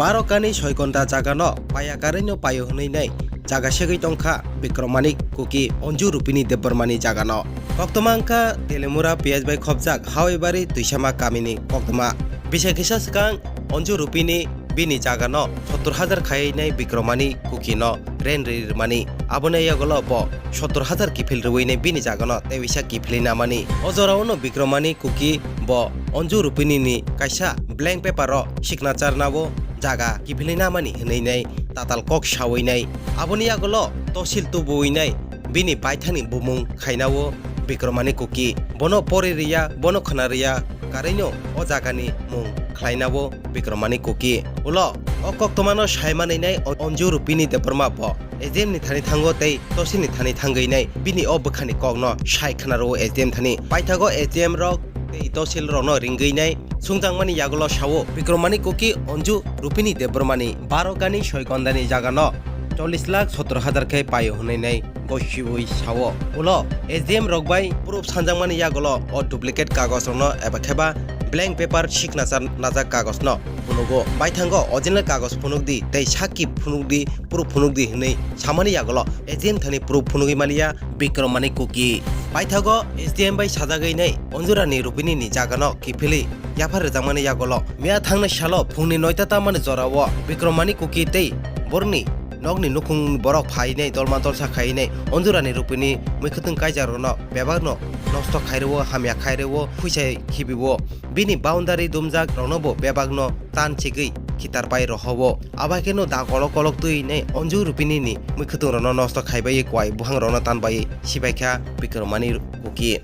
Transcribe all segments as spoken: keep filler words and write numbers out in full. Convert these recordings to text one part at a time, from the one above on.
Baro kani soi gonda jagano paya karaino paio hwnwi nai jaga segwi tongkha Bikramani Kuki Anju Rupini Debbarmani jagano. Koktwma wngkha Telemura piyaj bai khopjak Hawaibari Tuisama kamini koktwma. Bisi kisa swkang Anju Rupini bini jagano sottor hajar khaiwi nai Bikramani Kukino rent ri rwmani. Aboni yagulo bo sottor hajar kiphil rwui nai bini jagano tei bisa kiphilwi namani. O jorao no Bikramani Kuki bo Anju Rupini ni kaisa blank paper o signature nabo jaga kiphilwi namani hwnwi nai tatal kok sawi nai. Aboni yagulo tosil tubuwi nai bini baithani bumung khainao Bikramani Kuki. Bono pori riya, bono khna riya, karaino o jagani mung khlainao Bikramani Kuki. Ulo o koktwmano sai manwi nai Anju Rupini Debbarma bo S D M ni thani thango tei tosil ni thani thangwi nai bini o bwkhani kokno sai khna rwo S D M thani. Paithago S D M rok tei tosil rokno ringwi nai sungjakmani yagulo sao Bikramani Kuki Anju Rupini Debbarmani baro gani soi gondani jagano chollish lakh sottor hajar khe paio hwnwi nai gosiui sao. Ulo S D M rok bai proof sanjakmani yagulo o duplicate kagos rokno eba kheba blank paper signature najak kagos no phunugo. Baithango original kagos phunukdi tei sakki phunukdi, proof phunukdi hwnwi samani yagulo S D M thani proof phunugwi maliya Bikramani Kuki. Paithago S D M bai sajagwi nai Anju Rani Rupini ni jagano kiphilwi yaphar rwjakmani yagulo miya thangnai salo phungni noita tamani jorao Bikramani Kuki tei borokni nokni nukhung borok phainai dolma dolsa khainai Anju Rani Rupini mwkhwtwng kaijakrokno bebakno nosto khairwo, hamya khairwo, phuisa khibiwo. Bini boundary dumjak roknobo bebakno tan chigwi khitar pai rohowo. Abakheno da kolok kolok twi nai Anju Rupini ni mwkhwtwng rokno nosto khaibai kwai buphang rokno tanbai sibaikha Bikramani Kuki.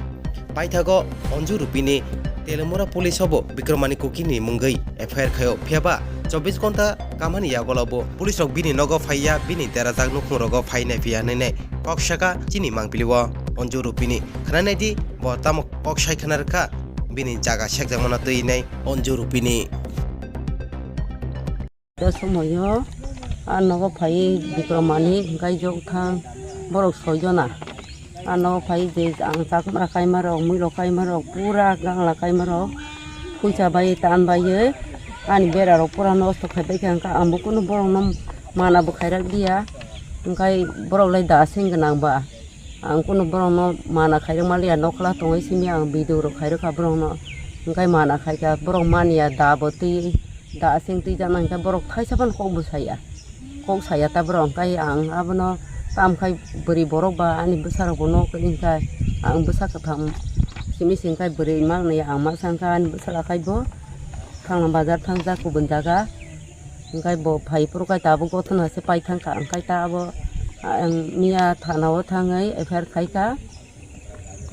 Paithago Anju Rupini Telemura police obo Bikramani Kuki ni mungwi F I R khaio, phiyaba chobbish ghonta kamani yagulo bo police rok bini nogo phaiya, bini derajak nukhung rogo phai naiphiya hinwi nai kok saka chini mangpili o Anju Rupini. Khna naidi bo tamo kok sai khna rwkha bini jaga sekjakmano twi nai Anju Rupini. Da somoyo a nogo phai Bikramani hwnkhe jok thang borok soi jona. A nogo phai je ang chakmara kaima rok, muilo kaima rok, pura gangla kaima rok phuisa bai tan bai ani bera rok pura nosto khai bai kha, hwnkhe ang bo kunu borok no mana bo khairak diya, hwnkhe borok lai da seng gwnang ba. Ang kunu borokno mana khairok maliya, nokla tongwi simi ang video rok khairokha borokno. Hwnkhe mana khaikha borok maniya, da bo twi, da aseng twi jana hwnkhe borok thaisa phano kok bo saya. Kok saya ta borok hwnkhe ang abono tamkhai bwrwi borok ba ani bwsarok bo nok hwnkhe ang bwsa kwtham simi singkhai bwrwi mangni ang masa hwnkhe ani bwsala khai bo thangna bazar thangjak kubun jaga. Hwnkhe bo phai phuru khe tabuk gothona se pai thangkha, hwnkhe ta abo, ah, ang miya thana o thangwi F I R khaikha.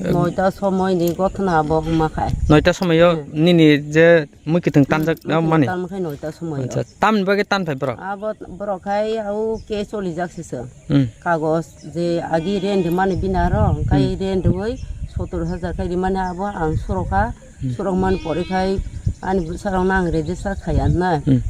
Em. Noita somoi ni gothona abo wngma khai. Noita somoi o. Hmm. Nini je mui kiting tanjak. Hmm, mui mani kiting tanma khai noita somoi o. Acha, tamni bagwi tan phai borok? Abo borok khai au case solijak se se. Hmm. Kagoj je agi rent mani bini aro, hwnkhe. Hmm. Rent rwui sottor hajar khai rimani abo ang surokha. Hmm. Surok man pore khai ani bwsarokno ang register khaiya hwnwi. Hmm.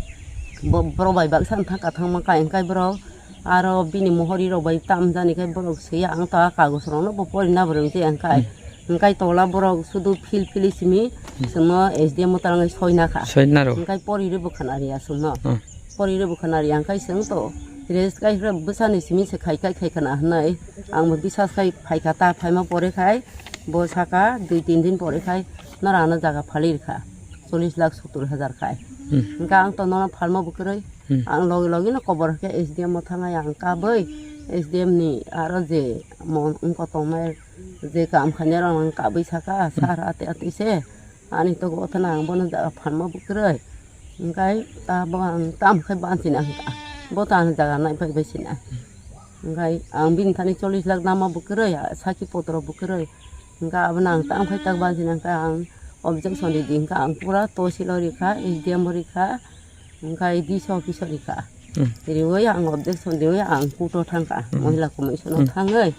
Bo-, borok bai baksa thangka thangma khai hwnkhe borok aro bini mohori rok bai tamjani khai borok swiya ang ta kagoj rokno bo porina bo rwngtwi ang khai. Hmm. Hwnkhe tola borok sudu phil phili simi. Hmm. Chwngno S D M o talangwi soina kha. Soina rw. Hwnkhe pori rw bwkha nariya chwngno. Hmm. Pori rw bwkha nariya hwnkhe chwng to rest khai bwsani simi se khai khai khai khana hwnwi ang bo bisas khai phaikha ta phaima pore khai. Bo saka dui tin din pore khai norok ano jaga phali rikha, chollish lakh sottor hajar khai. Hmm. Hwnkhe ang to nono phalma bo kwrwi. Hmm. Ang logi logi no kobor khe S D M o thangnai ang kabwi S D M ni aro je mo wngkha tongnai je kam khainai rok ang kabwi saka, hmm, sir ati ati se ani to gothana ang bono jaga phalma bo kwrwi. Hwnkhe ta bo ang tam khai banchina hwnkha bo to ang jaga nai bai bai sina. Hwnkhe ang bini thani chollish lakh nama bo kwrwi, saki potro bo kwrwi. Hwnkhe abono ang tamo khai tak banchina hwnkhe ang objection ridi hwnkhe ang pura tosil o rikha, S D M o rikha, hwnkhe D C office o rikha. Hmm. Riwi ang objection riwi ang court o thangkha, hmm, Mohila Commission o, hmm, thangwi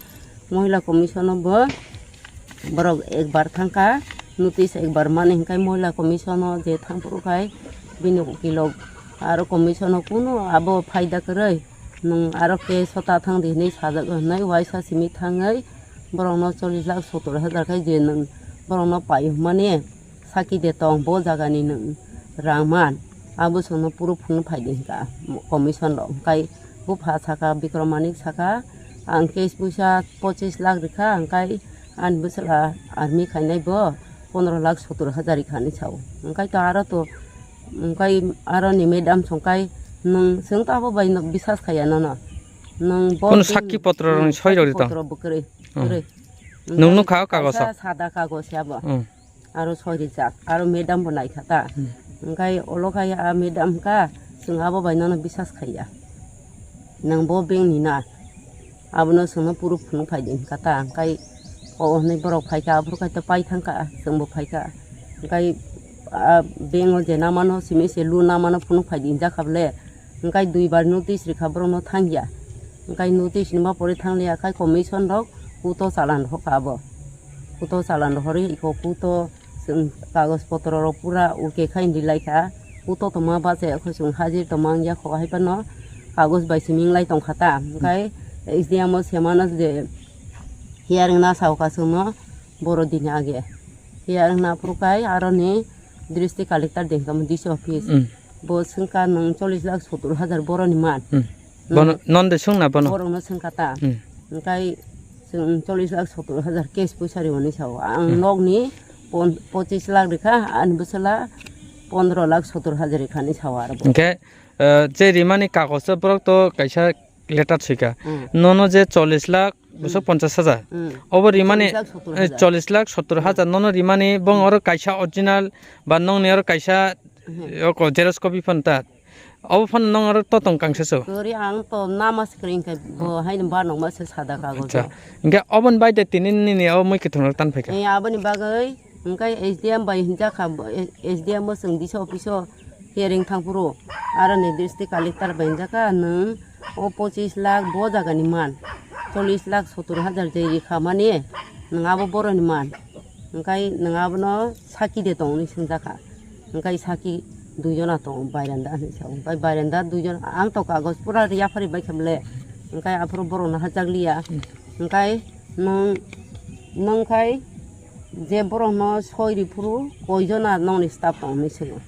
Mohila Commission o bo borok ekbar thangkha, notice ekbar mani hwnkhe Mohila Commission o je thangphuru khai bini ukilok aro commission o kunu abo phaida kwrwi. Nwng aro case o ta thang di hinwi sajak hinwi uaisa simi thangwi borokno chollish lakh sottor hajar khai je nwng borokno pai hwnmani saki de tong bo jagani nwng rang man. Abo chwngno proof phunuk phai di hinka commission rok. Hwnkhe bupha saka, Bikram Manik saka, ang cash puisa pochis lakh rikha, hwnkhe ani bwsala army khainai bo pondro lakh sottor hajar rikha hinwi sao. Hwnkhe to aro to, hwnkhe aroni madam songkhe nwng, chwng to abo bai no biswas khaiya nono. Nwng bo Kono tei sakki potro rokni soi rok sakki di to? Potro bo kwrwi, Hmm. kwrwi. Nwng nukha o kagoso? Kaisa sada kagoz ya bo. Hmm. Aro soi rijak, aro madam bo naikha ta. Hmm. Hwnkhe olo khai a madam hwnkha, chwng abo bai nono biswas khaiya. Nwng bo bank ni na, abono chwngno proof phunuk phai di hwnkha ta. Hwnkhe o hwnwi borok phaikha, aphuru khai to pai thangkha, chwngbo phaikha. Hwnkhe a bank o je namano simi se loan namano phunuk phai di hinjakha bole. Hwnkhe duibar notice rikha borokno thangya. Hwnkhe notice ni ma pore thangliya khai commission rok kuto chalan rohorkha abo. Kuto chalan rohorwi iko kuto chwng kagoj potro rok pura okay khai hinwi laikha. Kuto tongma bachaikhe chwng hajir tongma wngya kho hai phano kagoj bai simi wnglai tongkha ta. Hwnkhe S D M o semano je hearing na saokha chwngno boro dini age. Hearing na phuru khai aroni district collector de hwnkha D C office. Hmm. Bo swngkha nwng chollish lakh sottor hajar boroni man. Hmm. Bono, nwng non de swngna bono? Borokno swngkha ta. Hmm. Hwnkhe chwng chollish lakh sottor hajar cash puisa rwmani sao. Ang Hmm. nokni pon-, pochis lakh rikha, ani bwsala pondro lakh sottor hajar rikha hinwi sao aro bo. Hwnkhe, eh, je rimani kagojo borok to kaisa letter swikha. Hmm. Nono je chollish lakh Hmm. duiso ponchas hajar. Hmm. Obo rimani, Chollish lakh sottor hajar. eh, chollish lakh sottor hajar nono rimani bong Hmm. oro kaisa original ba nongni oro kaisa Hmm. oko xerox copy phano ta. Obo phano nong oro totong kangsa so. Kori ang to nama se kring kai bo hai no ba nong ma se sada kagojo. Acha. Hwnkhe oboni bai de tini nini o mui kwthwng rok tan phaikha. Eh, aboni bagwi hwnkhe S D M bai hinjakha, S D M o chwng D C office o hearing thang phuru aroni district collector bai hinjakha nwng o pochis lakh bo jaga ni man, chollish lakh sottor hajar je rikha mani nwng abo boroni man. Hwnkhe nwng abono saki de tong hinwi swngjakha. Hwnkhe saki duijona tongo, bairanda hinwi sao. Hwnkhe bairanda duijon, ang to kagoj pura yaphari baikha bole. Hwnkhe aphuru borokno hachak liya. Hwnkhe nwng, nwng khai je borokno soi ri phuru koijona nongni staff tong hinwi swngo.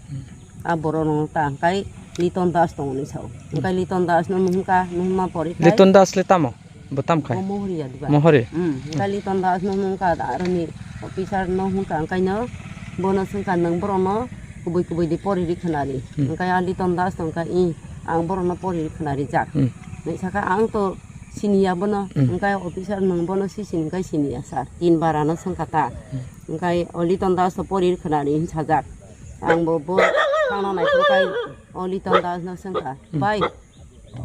A borok rok ta hwnkhe Liton Das tong hinwi sao. Hwnkhe Liton Das no nuhung kha, nuhung ma pore khai Liton Das le tamo? Bo tam khai? Bo Mohori ya diba? Mohori? Hmm, hwnkhe Liton Das no nuhung kha, aroni officer no hung kha, hwnkhe no bono swng kha, nwng borok no kubui kubui di pori ri khna ri. Hmm. Hwnkhe a Liton Das tong kha, i, ang borok no pori ri khna rijak. Hmm. Hinwi sakha, ang to siniya bono, Hmm. hwnkhe officer nwng bono si sini hwnkhe siniya sir. Tin bar ano swng kha ta. Hmm. Hwnkhe o Liton Das to pori ri khna ri hinwi sajak. Ang bo, bo thangna naithok khai o Liton Das no swng kha. Hmm. Bai,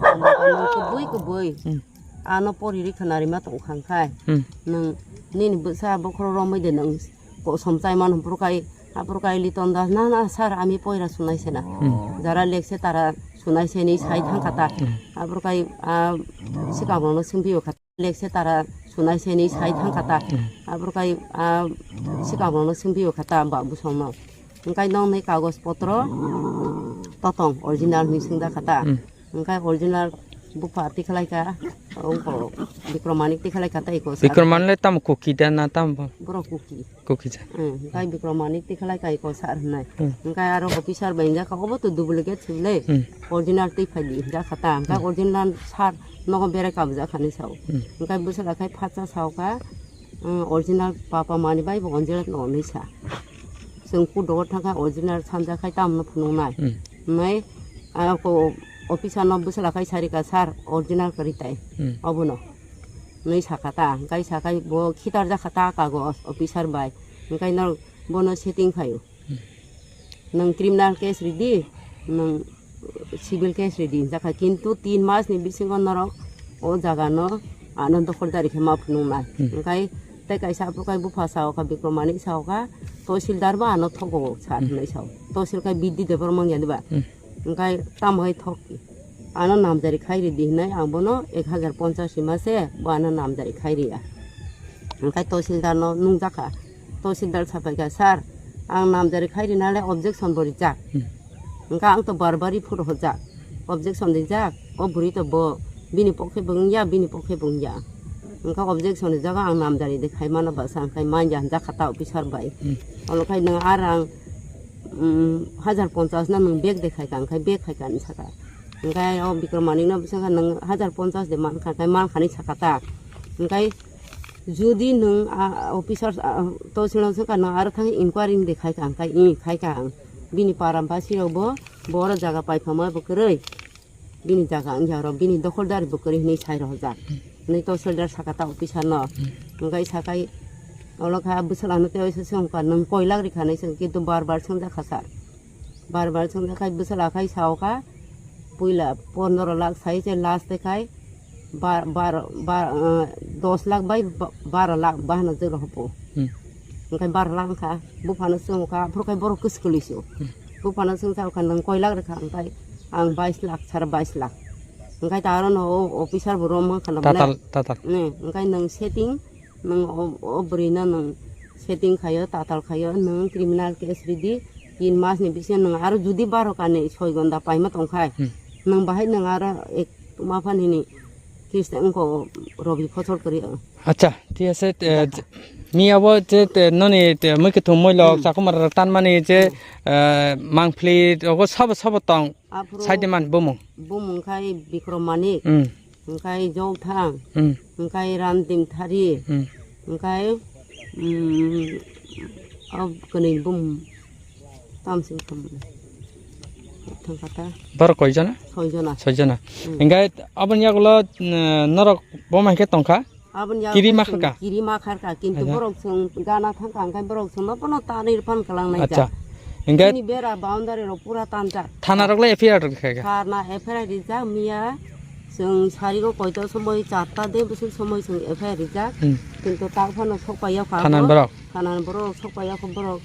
ano, ano kubui kubui. Hmm. Ano pori ri khna rima tong khang khai. Hmm. Nwng nini bwsa bokhorok romwi de nwng kosom chai mano, aphuru khai, aphuru khai Liton Das, "Na, na, sir, ami poira sunai se na. Hmm. Jara lekse tara sunai se," hinwi sai thang kha ta. Hmm. Aphuru khai, ah, swkang rokno swngwi o kha ta. Lekse tara sunai se hinwi sai thang kha ta. Hmm. Aphuru khai, ah, swkang rokno swngwi o kha ta ba bwsong no. Hwnkhe nokni kagoj potro totong original hinwi swngjak kha ta. Hmm. Hwnkhe original bupha tikhlai kha, ungko Bikram Manik tikhlai kha tei eko sa. Bikram Manik le tamo Kuki da na tamo bo? Borok Kuki. Kuki ja. Hmm, hwnkhe Bikram Manik tikhlai kha eko sir hwnwi. Hmm. Hwnkhe aro officer bai hinjak kha, obo to duplicate se le. Hmm. Original twi phai di hinjak kha ta. Hwnkhe Hmm. original sir nogo berai kabujak kha hinwi sao. Hmm. Hwnkhe bwsala khai phatsa sao kha, Hmm, original papa mani bai bo original no hinwi sa. Chwng kudogo thangkha original sanja khai tamno phunuknai. Hmm. Hwnwi, ah, ko officer no bwsala khai sarika, "Sir, original kwrwi tai." Hmm. Obono. Hwnwi sakha ta, hwnkhe sakhai bo khitarjak kha ta kago officer bai. Hwnkhe no bono setting khaio. Hmm. Nwng criminal case ridi, nwng civil case ridi hinjakha, kintu tin mas ni bisingo norok o jaga no ano dokhol dari khe ma phunuknai. Hmm. Hwnkhe tei kaisa aphuru khai bupha sao kha, Bikram Manik sao kha, Tahsildar bo ano thogo sir Hmm. hinwi sao. Tahsil khai Bidhi Debbarma wngya diba? Hmm. Hwnkhe tamo hai thok ano namjari khai ridi hinwi ang bono ek hajar ponchas rima se bo ano namjari khai riya. Hwnkhe Tahsildar no nungjakha. Tahsildar sapaikha, "Sir, ang namjari khai rina le objection bo rijak." Hmm. Hwnkhe ang to bar bar ri phuru hojak. Objection rijak. O bwrwi to bo bini pokhe bo wngya, bini pokhe bo wngya. Hwnkhe objection rijak, ang namjari de khai mano bwsa, hwnkhe manya hinjak kha ta officer bai. Hmm. Olo khai nwng a rang um, hajar ponchas no nwng bag de khai ka, hwnkhe bag khai ka hinwi saka. Hwnkhe o Bikram Manik no bwswk kha nwng hajar ponchas de man kha, hwnkhe man kha hinwi saka ta. Hwnkhe jodi nwng, ah, officer, ah, tosilno swngkha nwng aro thangwi inquiry de khai ka, hwnkhe i khai ka ang. Bini para basi rok bo, bo oro jaga pai phamai bo kwrwi. Bini jaga wngya oro, bini dokholdar bo kwrwi hinwi sai rohorjak. Hinwi tosilder saka ta officer no. Hwnkhe sakai olo kha bwswlano tei oiso se wngkha, nwng koi lakh rikha hinwi swng, kintu bar bar swngjak kha sir. Bar bar swngjak khai bwswla khai sao kha, puila pondro lakh sai se last khai bar, bar, bar, ah, dos lakh bai ba-, baro lakh bahano jwk rw hopo. Hmm. Hwnkhe baro lakh wngkha, buphano swngo kha, aphuru khai borok kwswk kwlwi se o. Hmm. Buphano swngsa kha, nwng koi lakh rwkha, hwnkhe ang bais lakh, sara bais lakh. Hwnkhe ta aro no o officer bo rom wngkha na tatal, tatal. Hmm, hwnkhe nwng setting, nwng o, o bwrwi no nwng setting khaio, tatal khaio, nwng criminal case ridi, tin mas ni bisingo nwng aro judi baro kani soi gonda paima tongkhai, hmm, nwng bahai nwng aro ek ma phan hini Christian ko robi phosor kari. Acha, thik ase, eh, miya bo je, te, noni, te, mui kwthwng moi lok, hmm, chakumar rok tanmani je, hmm, eh, mangpli rogo sabo sabo tong. Aphuru side man bumung. Bumung khai Bikram Manik. Hmm. Hwnkhe Jokthang, hmm, hwnkhe Randim Thari, hmm, hwnkhe, um, o kwnwi bumung tamsing thang kata. Borok koi jona? Soi jona. Soi jona. Hmm. Hwnkhe aboni yagulo, uh, norok boma hwnkhe tongkha? Aboni yagulo kiri ma kharka? Kiri ma kharka, kintu acha, borok chwng gana thangkha, hwnkhe borok chwngno bono tanwi rwphano kwlang nai. Acha. Hwnkhe bini bera boundary rok pura tanjak. Thana rok le F I R rok khaikha? Thana F I R rijak miya. Chwng sari o koito somoi charta de bwswk somoi chwng F I R rijak. Hmm. Kintu tak phano sok pai ya kha. Thanan borok? Thanan borok sok pai ya kha borok.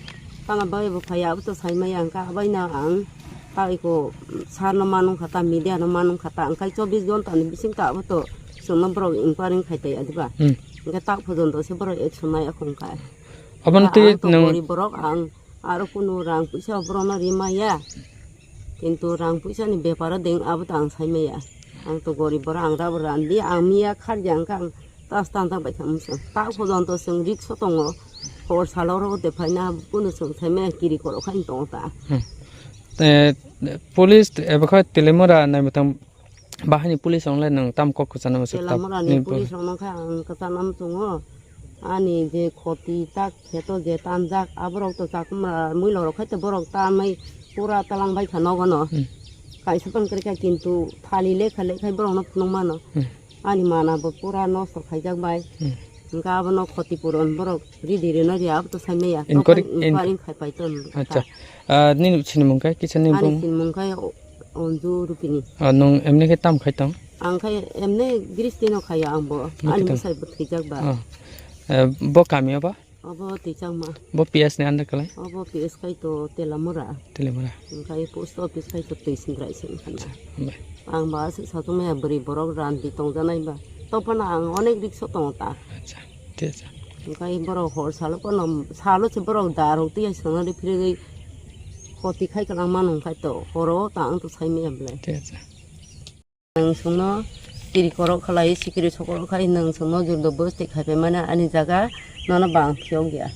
Tama bai bo phai ya abo to sai maya hwnkha abai no ang ta iko sar no manung kha ta media no manung kha ta hwnkhe chobbish ghonta ni bising ta abo to chwngno borok inquiry khai tai adiba. Hmm. Hwnkhe tak phojonto se borok action nai ya kha hwnkha. Aboni twi ang to nwng gorib borok ang. Aro kunu rang puisa borokno rimaya. Kintu rang puisani beparo deng abo to ang saimaya. Ang to gorib borok ang rabo randi ang miya kharjang kha ang tas tang tang bai kha msong. Tak phojonto chwng risk o tongo. Hor salo oro de phaina kunu chwng saimaya kiri korok khai tongo ta. Hmm. Eh, police eba khe Telimura naimwthang Bahai ni police rok le nwng tam kok kwchana muchung tam? Telamura ni police rok no khe ang kwchana muchungo. Ani je khoti tak kheto je tanjak aborok to chakma muilok rok khai to borok tamai pura talang bai kha nogo no. Hmm. Kaisa pan kwrwi kha kintu thali lekha lekhai borok no phunuk mano. Hmm. Ani mana bo pura nosto khaijak bai. Hmm. Hwnkhe abono khoti puron borok ridi rino ri abo to saimaya. Inquiry, inquiry khai pai ton. Acha. Ah, nini sinimung khe kisa ni bung? Ani sinimung khe Onju Rupini. Ah, nwng emni khe tam khai tong? Ang khe emni gristi no khayo ang bo. Ani bwsai bo thwijak ba. Oh. Eh, bo kami o ba? Obo twijak ma. Bo P S ni under kalai? Obo P S khai to Telamura. Telamura. Ang khai post office khai to twi sindrai sing khana. Acha, hambai. Ang ba se satung maya bwrwi borok randi tongjanai ba. Topana ang onek risk o tongo ta. Acha, thik acha. Ang khai borok hor salo kono salo se borok darok twi songna ri phirigwi khoti khai kwlangma nung khai to horo ta ang to sai maya belai. Thik acha. Nwng chwngno tiri korok khlai, sikiri sokorok khai nwng chwngno jurdo bwswk khai phaimani ani jaga nono bang phiyok ya.